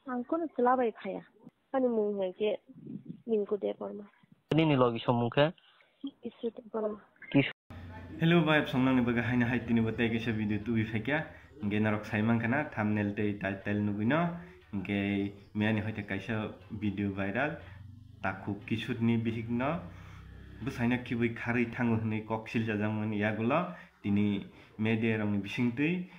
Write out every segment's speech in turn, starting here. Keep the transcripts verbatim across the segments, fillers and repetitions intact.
Ang kono chwla bai phaiya. Ani mung hai khe Minku Debbarma. Nini logi somung khe? Kisu Debbarma. Kisu. Hello, bai, absong nangni bagwi haino hai tini bo tei kaisa video tubui phaikha. Hingke norok sai mankha na, thumbnail tei title nugui no. Hingke miyani hoite kaisa video viral. Takhuk Kisudni bihikno bwsaino khibui kharwi thango hwnwi kok silchajakmani yagulo tini media rokni bisingtwi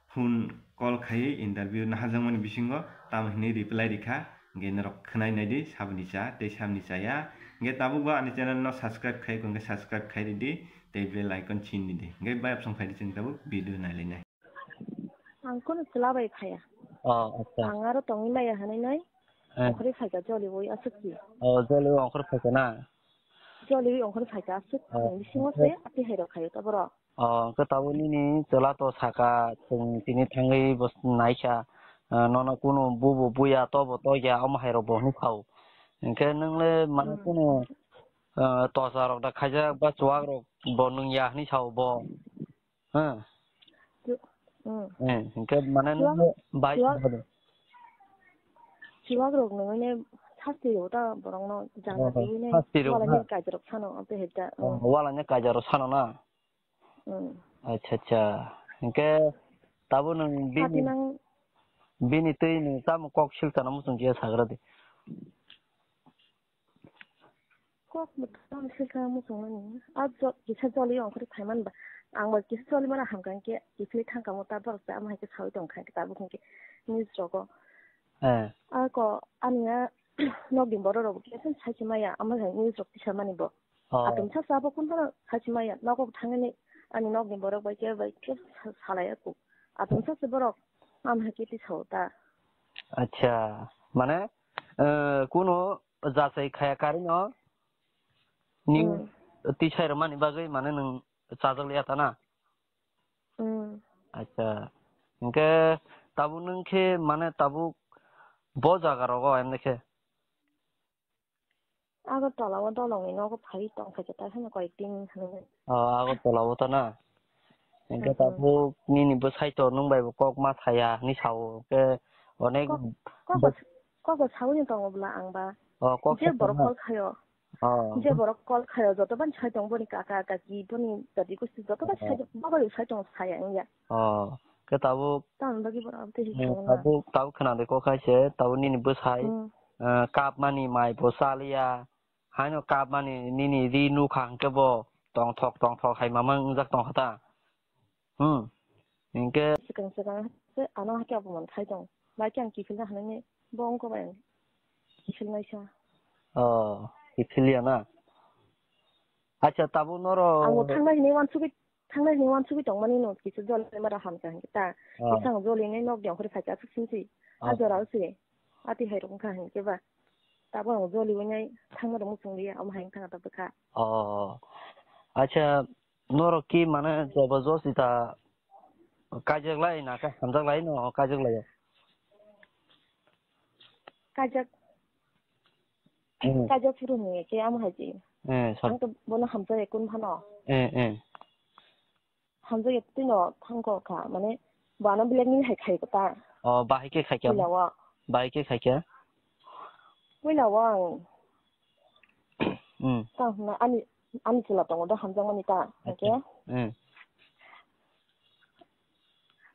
phone call khaiwi interview naharjakmani bisingo tamo hinwi reply rikha, hingke norok khwnai naidi saboni cha tei saboni chaya. Hingke tabukbo ani channel no subscribe khai, hingke subscribe khai ridi tei bell icon chin ridi. Hingke bai absong phaidi chwng tabuk video nailainai. Ang kono chwla bai phaiya. Oh, acha. Ang aro tongwi maya hwnwi nai. Eh. Ongkhorwi phaikha joliwi aswk si. Oh, joliwi ongkhor phaikha na? Joliwi ongkhorwi phaikha aswk. Oh, bisingo se ati hai rok khayo ta borok. Oh, hwnkhe tabuk nini chwla to saka, chwng tini thangwi bo naikha, ah, nono kunu bubo buya tobo tokya omo hai rok bo hwnwi sao. Hwnkhe nwng le mane kunu, ah, tosa rok da khaijak ba chuwak rok bo nwngya hwnwi sao bo. Ha? Eh, hwnkhe mane nwng le bai chuwak rok nwngwi ne sasti rw ta borok no jana twi ne sasti rw wala ne kaisa rok sano amte heta. Oh, wala ne kaisa rok sano na? Hmm. Acha, acha. Hingke tabuk nwng bini, bini twi nwng tamo kok silchana muchung kiya sagra di. Kok mwtang silchana muchung mani. A jo-, kisa joli ongkhorwi phaiman ba. Ang ba kisa joli mana hamkha hingke kiphilwi thangkha mo ta borok ta ama hai khe sawi tongkha hingke tabuk hingke news rogo. Eh. A ko ani a nokni borok rok bo kisa sai se maya ama hai news rok tisa mani bo. Oh. Atomsa sabo kun phano sachi maya, nogo thangani ani nokni borok bai khe, bai khe sa-, salai aku. Atomsa se borok, am hai khe tisao ta. Acha, mane, eh, kuno jasai khaya karino, ning tisai rwmani bagwi, mane, nwng chajak liya ta na? Hmm. Acha, hingke tabuk nwng khe, mane, tabuk bo jaga rogo, emne khe? Agartala o dolongni nogo phai tongkha khe ta hwnwi koi tin hwnwi. O, Agartala o ta na? Hwnkhe tabuk nini bwsai to nwng bai bo kok ma saya hwnwi sao, hwnkhe onek kok, kok bo, kok bo saui tongo bwla ang ba. O, kok je borok call khaio. O. Je borok call khaio, joto ban sai tong boni kaka, kaki, boni jadi gusti joto ban sai tong, bo bai sai tong saya wngya. O, khe tabuk, tamoni bagwi borok aboni twi tabuk, tabuk khwnadi kok hai se, tabuk nini bwsai, eh, kapmani mai bo chaliya, haino kapmani nini ri nukha hwnkhe bo tongthok tongthok hai mama wngjak tongkha ta. Hmm. Hinkhe swkang swkang se ano hakhe apoman khai tong. Bai khe ang kiphilna hwnwi bo wngkha bai ang kiphilnaisa. O, kiphilya na? Acha, tabuk norok ang bo thangnai hinwi uansugwi, thangnai hinwi uansugwi tongmani no kisa joli mara hamkha hinkhe ta. O. Kisa ang joli nai nok de ongkhorwi phaikha aswk simi se. O. A jora o se. Ati hai rok wngkha hinkhe ba. Tabuk ang joli wngnai thangma rok muchung liya, omo hai wngkha tabuk kha. O. Acha, norok ki mane jobo josi ta kaijaklai na khe hamjaklai no kaijaklai o? Kaijak, hmm, kaijak phuru hwnwi khe amo hai se. Eh, sab- Ang to bono hamjakya kun phano. Eh, eh. Hamjakya twino thangkor kha, mane bo ano blackmail hai khai ta. Oh, bahai khe khai kha? Puila o. Bahai khe khai kha? Puila o ang. Hmm. Tang hwnna ani, ani chwla tongo do hamjakmani ta, hwnkhe. Acha. Hmm.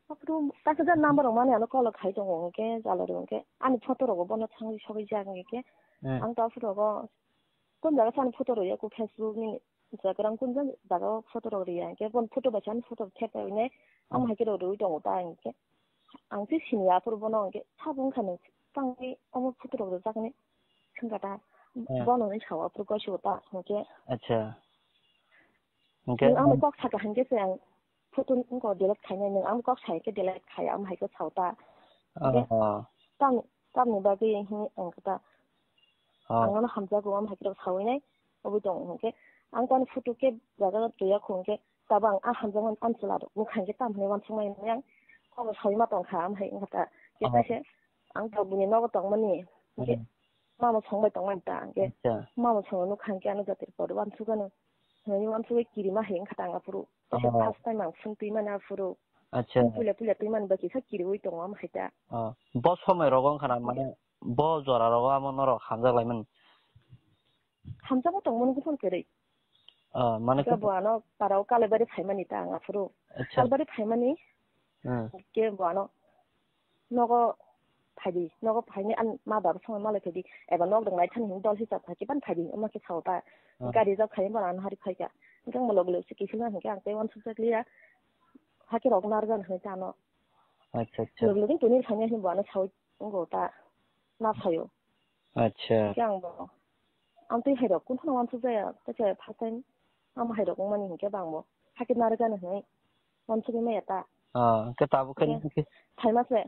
Aphuru kaisa number rok mani ano call khai tongo, hwnkhe jala rw hwnkhe ani photo rogo bono thangwi sogwi jak hwnkhe. Hmm. Ang to aphuru rogo kun jaga sani photo rwya ku Facebook ni Instagram kun jaga o photo rok rwya hwnkhe bon photo bai sani photo khe painai. Ang hai khe rw rwwi tongo ta hwnkhe. Ang se sini aphuru bono hwnkhe sabo wngkha nw tangwi omo photo rok rwjaknai. Swngkha ta. Hmm. Bono hinwi sao aphuru goisogo ta hwnkhe. Acha. Hwnkhe nwng ano kok saka hwnkhe se ang photo wngkha delete khainai, nwng ano kok sai khe delete khai, amo hai khe sao ta. Hwnkhe tam, tamni bagwi hinwi ang khe ta. Oh. Ang ano hamjago, amo hai khe rok saui nai, obwi tong hwnkhe. Ang tani photo khe jaga twiya khu hwnkhe, tabo ang a hamjakmani ani chwla rok nukha hwnkhe tamo hinwi uansukmani ang kok sai ma tongkha, amo hai wngkha ta. Khe oh. Kaisa ang to buini nogo tongmani. Hwnkhe hmm. Mama song bai tongmani ta hwnkhe. Acha. Mama song nukha hwnkhe ano jatiri pore uansukgano. Hwnwi uansugwi kirima hai wngkha ta ang aphuru. Kaisa oh. First time ang phone twi mani aphuru. Acha. Puila puila twi mani ba kisa kiriwi tongo, omo hai ta. Oh, bo somoi rogo wngkha na, mane bo jora rogo amo norok hamjak lai mani. Hamjakma tongmani buphang kwrwi. Oh, mane khe bo ano parao Kalibari phaimani ta ang aphuru. Acha. Kalibari phaimani. Hmm. Ke bo ano nogo phaidi, nogo phaini an ma baba songwi malai phaidi, eba nok dong lai thani hwn dol hisab khai kiban phaidi, omo khe sao ta. Ah. Gari rok khai bo ano hari phaikha. Hwnkhe ang bo logi logi se kiphilma hwnkhe ang tei uansukjak liya. Hakhe rok narwkha hwnwi ta ano. Acha, acha. Logi logi tini phaini hwnwi bo ano saui wngo ta. Na phaio. Acha. Hwnkhe ang bo. Ang tei hai rok kun phano uansuk jaya, tei khe first time ang bo hai rok wngmani hwnkhe bo ang bo. Hakhe narwkha hwnwi. Wansugwi maya ta. Ah, hwnkhe tabuk khe. Hwnkhe phaima se.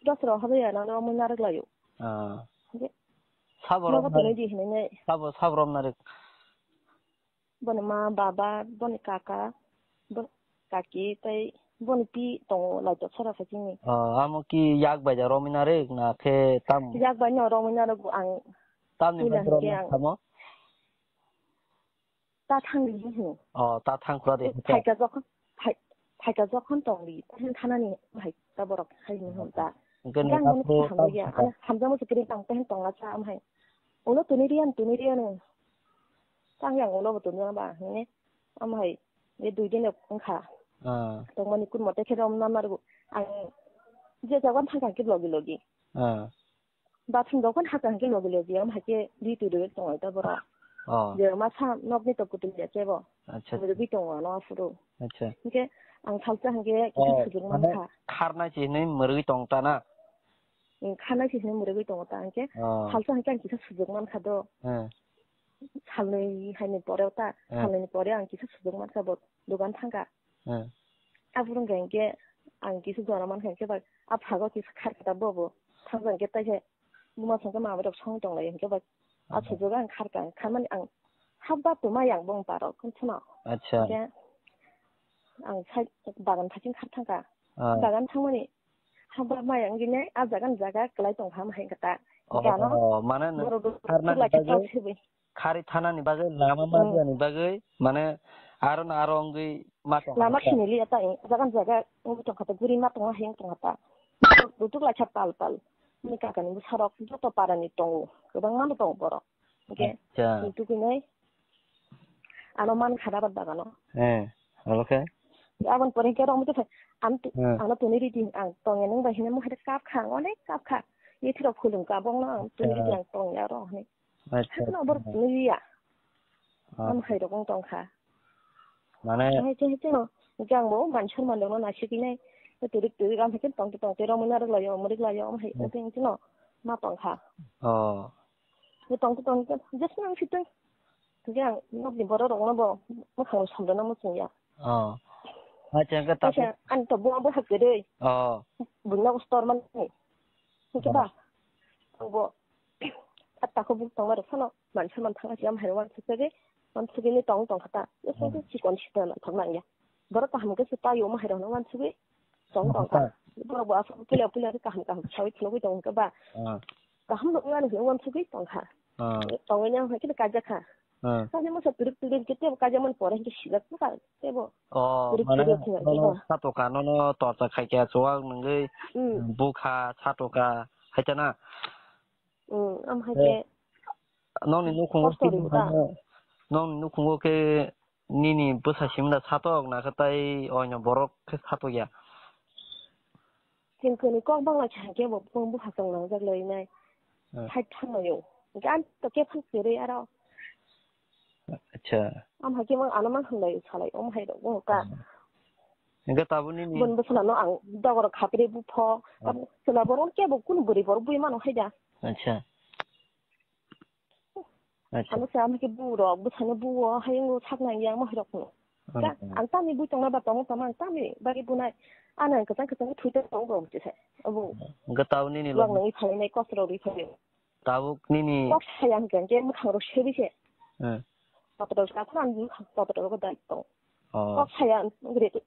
Dos rok habaya nang rok mui narwk laio. Ah. Hwnkhe sabo nogo rok tini di hinwi nai. Sabo, sabo rok narwk. Boni ma, baba, boni kaka, boni kaki, tei boni pi tongo, laitok sora khe chini. Ah, amo ki yak bai da romwi narwk na khe tam? Yak bai no romwi narwk ang. Tamni bai romwi narwk tamo? Ta thang di hwn. Oh, ta thang khura de. Phaika jokhon, phai-, phaika jokhon tong di, ta thang thanani hai ta borok hai hwn hwn ta. Hwnkhe nang nang bo hamjak ya, ano hamjakma se kwrwi tang, ta thang tong la cha am hai. Ulo tuni riyan, tuni riyan. Tang yang ulo bo tuni ba, hwnkhe am hai, ye dui din wngkha. Ah. Tongmani kun mote khe rom na narwgo. Ang je jagan thang thang khe logi logi. Ah. Bathroom rok phano hakha hwnkhe logi logi, omo hai khe ri twi rwui tongo ta borok. Oh. Je ma sa nokni tok kutung ya kebo. Acha. Rwui tongo ano aphuru. Acha. Hwnkhe ang salsa hwnkhe kisa sujuk mankha. Kharnai se hinwi mwrwui tong ta na? Ang kharnai se hinwi mwrwui tongo ta hwnkhe. Oh. Salsa hwnkhe ang kisa sujuk mankha do. Hmm. Salnwi haini pore ta, hmm, salnwi ni pore ang kisa sujuk mankha bo dogan thangkha. Hmm. Aphuru hwnkhe hwnkhe ang kisa jora mankha hwnkhe bai, a phago kisa kharkha ta bobo. Thangkha hwnkhe tai khe buma songkhe mama rok song tonglai hwnkhe bai. A, hmm, sujugo ang kharkha, kharmani ang hap bap tongma yang bong parok, kheno. Acha. Hwnkhe ang sai bagan phaiching khar thangkha. Ah. Bagan thangmani hap bap ma yang gini a jaga ni jaga kwlai tongkha hai khe ta. Oh, gano oh, mane borok rok kharna lai khe bagwi? Tang sibui. Khari thanani bagwi, lama, hmm, majani bagwi, mane aro no aro wngwi ma tong lama kha. Siniliya ta, jaga jaga wngwi tong kha ta, guri ma tongma hai wng tong kha ta. Butuk lai kha pal pal. Ni kaka ni bwsarok joto para ni tongo, kwbangma no tongo borok. Hwnkhe, acha, twi tubinai ano man kha da bagano. Eh, abo khe? Aboni pore hwnkhe rok muitu phai, ang tu-, hmm, ano tuni ridi, ang tongya nung bai hinwi mukhai kap kha, ang onek kap kha. Ye thirok khulum kha, bongno ang tuni ridi, acha, ang tongya ro hinwi. Acha, hakno acha. Borok tini ya. Ah. Am hai rok wng tong kha. Mane hai che, hai che no. Hwnkhe ang bo man sor man rok no naisik nai. Turik turik am hai khe tong tong te romwi narwk lai o, mwrwk lai o, am hai, hmm, hwnkhe hwnkhe no ma tong kha. Oh. Bo tong tong te jesno ang sitwng. Hwnkhe ang nokni borok rok no bo mwkhang rok samrwna muchung ya. Oh. Acha, hwnkhe tabuk. Acha, ang to bo, bo hai kwrwi. Oh. Buino bo stor man ni. Hwnkhe ba. Oh. Ang bo. A takhuk buk tongma rok phano man sor man thang asi, am hai rok uansuk jagwi, uansugwi ni tong tong kha ta. Yes, hmm, yes, chikon sita na thok nang ya. Borok kaham khe se pai omo hai rok no uansugwi tong tong kha. Borok bo aswk puila puila khe kaham kaham saui phunugwi tong kha ba. Ah. Kaham no wngya ni hwnwi uansugwi tong kha. Ah. Tongwi ni ang hai khe kaijak kha. Ah. Tamo masa turik turik khe tebo kaijak mani pore hwnkhe sijak kha tebo. Oh, turik mane turik khe nono khe ba. Satoka, nono torcha khai khe chuwak nungwi, hmm, bukha, satoka, hai ta na? Hmm, am hai khe. Eh, nokni nukhungo kosto ri wngkha. Nokni nukhungo khe nini bwsa simi da satok na khe tai oino borok khe satok ya? Chwng kwnwi kok bangla khe hwnkhe bo bumung bupha chwng nangjak lai nai. Hmm. Side thang laio. Hwnkhe ani to khe phang kwrwi aro. Acha. Am hai khe mang ano mang hwnlai salai om hai rok bo ka. Hmm. Hwnkhe tabuk nini. Bon bwswlano ang dogor khapri bupho. Hmm. Abo chwla borok kebo kunu bwrwi borok bui mano hai da. Acha. Acha. Ano se ano ke bu rok, bwsano bu o, hayung sak nang yang ma hai rok no. Ka, hmm, ang tamni bui tongna ba tongo tama, ang tamni bari bunai. Ano ang kwchang kwchang thui tong rok se. Abu. Hwnkhe tabuk nini log. Log nang i phai nai kosro ri phai. Tabuk nini. Kok saya hwnkhe hwnkhe mwkhang rok sebi se. Hmm. Kotor rok ka khna ang mwkhang kotor rok dai tong. Oh. Kok saya,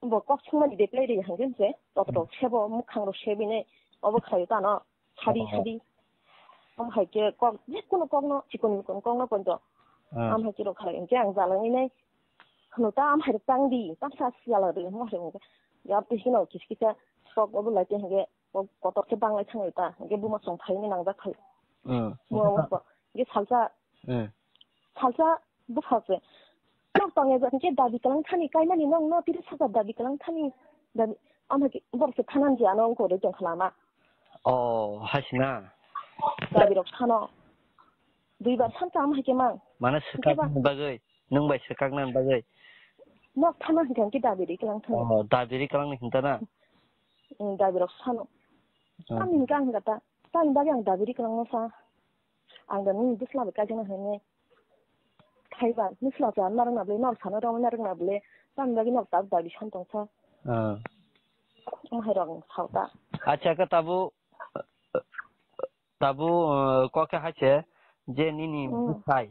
bo kok sungmani reply ri hwnkhe se, kotor rok sebo, mwkhang rok sebinai, obo khaio tano, sadi, oh, sadi. Am hai khe kok, jekunu kokno, chikon mikon kokno poito. Ah. Am hai khe rok khalai hwnkhe ang jalangwi nai. Hwno ta am hai rok tang di, tamsa siyala rw, mo hai rok hwnkhe. Ya twi hino kis kisa sok obo lai te hingke kok kotor khe banglai thangwi ta hingke buma song phaini nangjak phai. Hmm. Mo mo ko. Hingke salsa Hmm. salsa bwkha se. Nok tong ya hingke dabi kalang thani kaimani nong no tiri saka dabi kalang thani dabi ama ki bor se thanan ji ano ko re tong khlama. Oh, hasina. Dabi rok thano. Dui bar san kam hai ke mang. Mane Hingke ba- swkakna bagwi, nwng bai swkakna bagwi. Nok thana hingke hingke dabi ri kalang thani. Oh, dabi ri kalang ni hinta na? Hmm, dabi rok sano. Oh. Ani hingke ang hingka ta. Tani bagwi ang dabi ri kalang no sa. Ang da nini bwsla bai kaijakna hwnwi. Khaiba, nini bwsla cha narwkna bwle, nor sano rwngna rwngna bwle. Tani bagwi nok tak dabi san tong sa. Ah. Omo hai rok sao ta. Acha, khe tabuk, tabuk, uh, kok khe hai se je nini Hmm. bwsai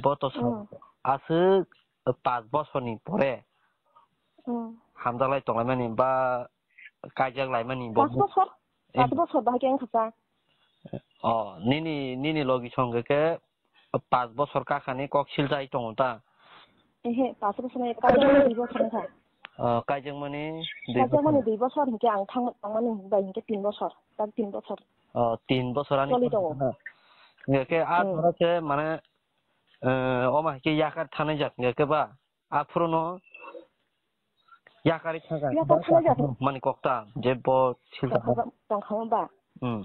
bo to sa Hmm. aswk pas bosorni pore Hmm. hamjaklai tonglaimani ba kaijak laimani bo Pas bosor? Eh. Pas bosor bahai khe wngkha cha. Oh, nini, nini logi song khe pas bosor kakhani kok siljai tongo ta? Ehe, pas bosor nai kaijak mani dui bosor wngkha. Oh, kaijak mani dui Kaijak mani bosor. Dui bosor hinkhe ang thang, thangmani bai hinkhe tin bosor, tak tin bosor. Oh, tin bosor ani Choli kok tongo. Hinkhe a Hmm. jora khe mane, eh, oma hinkhe yakar thanai jak hinkhe ba? Aphuru no yakari thangkha. Yakari thangkha. Mani kokta je bo silka. Tongkha ba, tongkha ba. Hmm.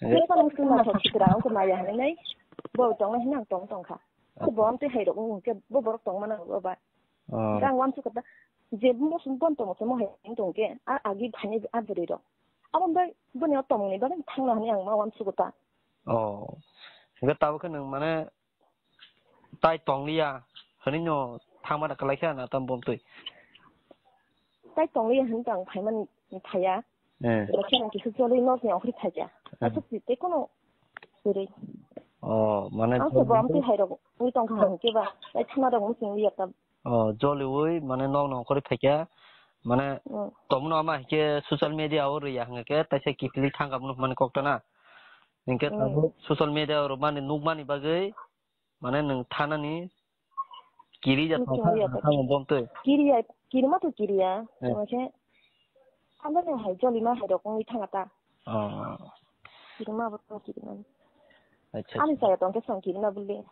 Khe pa nung sung na thok sitra ang ko maya hanai nai. Bo tong nai hinang tong tongkha. Ko bo amte hai rok nung ke bo borok tong mana bo ba. Oh. Kang wan su kata. Je mo sung pon tong mo hai tong ke. A agi phani a buri rok. Abo bai bo ne tong ni ba thang na hani ang ma wan su kata. Oh. Ga tabo khe nung mane tai tongliya, hwnwi no thangma da kwlai kha na tam bom twi. Tai tongliya hwn tang phaimani phaiya. Eh. Ro khe ang kisa joloi nok ni okhri phaikya. Eh. Asuk si te kono siri. Oh, mane Ang se bom twi hai rok wi tong kha hwn ke ba. Tai thana rok musing liya ta. Oh, joliwi mane nok no okhri phaikya. Mane Hmm. tomno ama hike social media o riya hwnga khe taisa kipili thangkha mano hwnmani kok ta na. Hinkhe Hmm. tabuk social media o rwmani nukmani bagwi mane nwng thanani kiri ya Nwng thangkha, tongwi ya thangkha ta. Bom twi. Kiri ya, kiri ma to kiri ya. Eh. Tongkhe, ano ne hai joli ma hai rok wngwi thangkha ta. Oh. Kiri ma bo to kiri ma. Acha, Ani acha. Saya tongkhe sang kiri ma buli.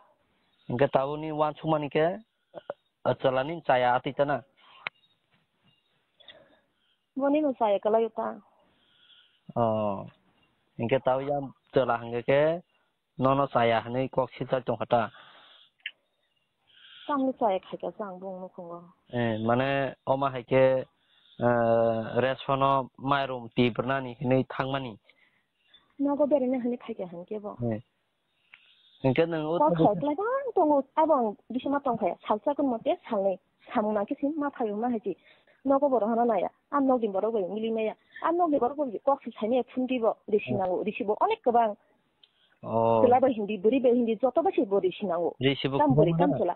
Hinkhe tabukni wansukmani khe, ah, chwlani chaya atwi ta na? Boni no chaya kwlai ta. Oh. Hinkhe tabuk yang chwla hinkhe khe, nono chaya hwnwi kok silchar tongkha ta? Tamni chaya khaikha chwng bung nukhungo. Eh, mane oma hai khe, eh, resono mairum tibrnani hwnwi thangmani. Nogo berene hwnwi khaikha hwn khe bo. Eh. Hinkhe nwng o Kok tabuk sai klai bang tongo, abo ang bisima tongkha ya, salsa kun mote salnwi samung nangkhe sin ma phaio ma hai chi. Nogo borok hano naya, a nokni borok bai mili maya, a nokni borok bai kok si saimaya phunti bo risi Oh. Nango, risi bo onek kwbang. Oh. Chwla bai hindi, bwrwi bai hindi, joto bai se bo risi nango. Risi bo Tam kwbangma bwrwi, tam na? Chwla.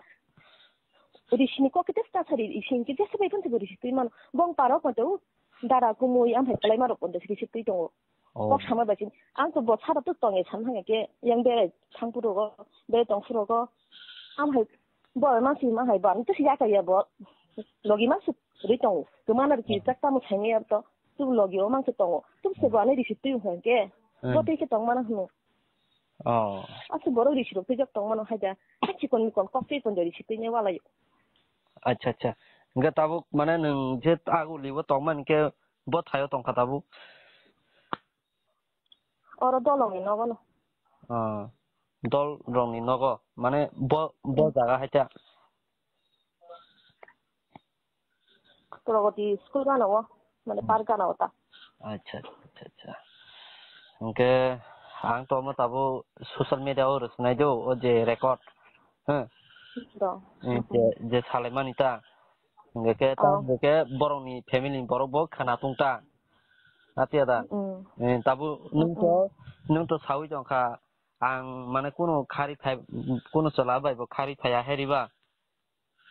Risi ni kok kete sta sari, risi ni kete sabai phunti bo risi twi mano. Bong parok mato, dara kumui, amphai kwlai marok pondo risi twi tongo. Oh. Kok sama bai chini. Ang to bo sara to tongya san hanya ke, yang berai thang phurogo, berai tong phurogo. Amphai bo ma si ma hai bo, ang to si ya ka ya bo. Logi ma si ri tongo. To mana ri ki Hmm. tak tamo sai ya to. Tu logi o mang to tongo. Tu se bo ani risi twi hwn ke. Hmm. Bo twi ke tong mana hwn. Oh. Aswk borok risi rok twijak tong mano hai da. Hai chikon mikon kok twi pon de risi twi ne walai. Acha, acha. Hinkhe tabuk mane nwng je aguli bo tong man hinkhe bo thaio tong kha tabuk? Oro dolong ni nogo no. Oh. Dol rong ni nogo. Mane bo, bo Hmm. jaga hai ta. Pragati school gana o, mane Hmm. park gana o ta. Acha, acha, acha. Hinkhe ang to omo tabuk social media o rwsnai do, o je record. Huh? Do. Hmm, je, je salaimani ta. Hinkhe khe ta Oh. hinkhe borokni family ni borok bo khana tung ta. Atia da. Hmm. Eh, tabuk nwng to, Hmm. nwng to sawi tong kha. Ang mane kunu khari phai, kunu chwla bai bo khari phaiya hai riba.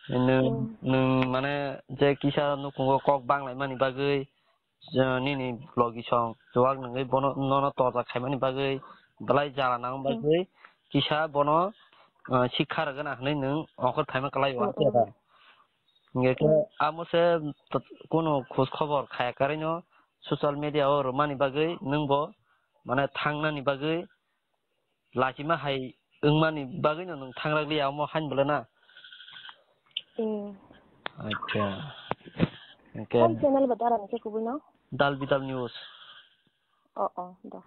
Nwng, Hmm. nwng mane je kisa nukhungo kok banglaimani bagwi, je nini logi song chuwak nungwi bono, nono torjak khaimani bagwi, belai jala nang Hmm. bagwi kisa bono, ah, sikha rwgwna hwnwi nwng ongkhor phaima kwlaio, Hmm, aphia da? Hmm. Hingke khe amo se t-, kunu khoj khobor khaya karino social media o rwmani bagwi nwng bo mane thangnani bagwi lachima hai wngmani bagwino nwng thangrakliya omo hain bole na? Hmm. Acha. Hingke Hal channel ba dara ni se kubui no? Dal Bidal News. Oh, oh, da.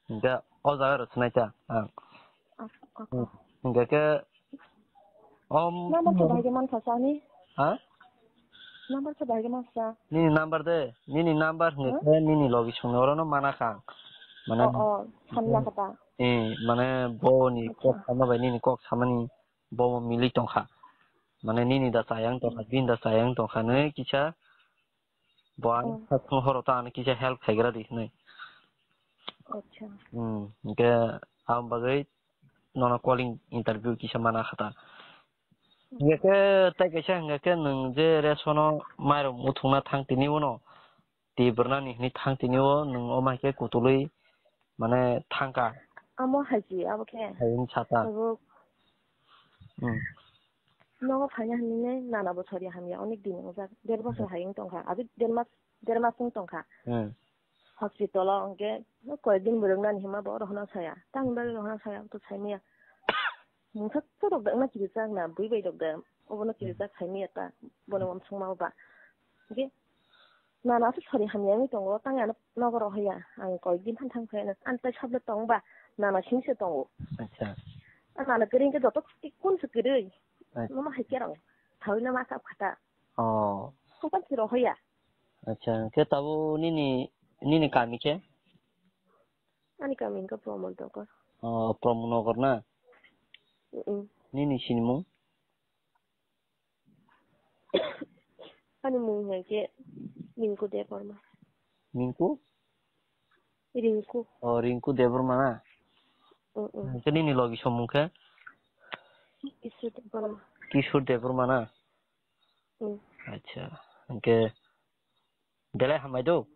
Hingke o jaga rw sinai ta ang. Ah, ah, Hmm. ah. Hingke khe om Number sa bahai ke man sa sa ni? Ha? Number sa bahai ke man sa? Nini number de, nini number hingke Huh? khe nini logi songni orono mana kha. Mane Oh, oh, samna kata. Eh, mane bo ni Acha. Kok sama bai nini kok samani bo mili tongkha. Mane nini da chayang tongkha, bini da chayang tongkha ne kisa bo ang Oh. Satung horo ta ani kisa help khaigra di hinwi. Acha. Hmm, hingke ang bagwi nono calling interview kisa mana khata. Hingke khe tai kaisa hingke khe nwng je ration o mairok muthungna thang tini uno. Tibrnani hwnwi thang tini o nwng o mai khe kutulwi mane thangkha. Amo haji abo khe. Hayung sata. Abo Hmm. Nogo phaina hwnwi nana bo sori hamya onek din wngjak. Der bosor Hmm. hayung tongkha. Abi der mas, der mas wng tongkha. Hmm. Hospital o hwnkhe koi din bo rwngnani hwnma bo rohorna saya. Tang bagwi rohorna saya to saimaya. Mungsa to rok da wngna kirijak na bui bai rok da. Obono kirijak saimaya ta. Bono wamsung ma ba. Hwnkhe Nana se sori hamya wngwi tongo, tang ano nogo rohor ya. Ang koi din phan thang phai ano. Ang tai sabla tong ba, nana sing se tongo. Acha. A nana kwrwi hwnkhe joto kun se kwrwi. Acha. Mama hai kerong. Thawi no ma kap khata. Oh. Sopan se rohor ya. Acha, khe tabo nini, nini kami khe? Ani kami hwnkhe Pramod Nogor. Oh, Pramod Nogor na? Mm-mm. Nini sinimung? Ani mung hai khe Rinku Debbarma. Rinku? Rinku. Oh, Rinku Debbarma na? Mm, mm. Hingke nini logi somung khe? Kishore Debbarma. Kishore Debbarma na? Mm. Acha. Hingke belai hambai do?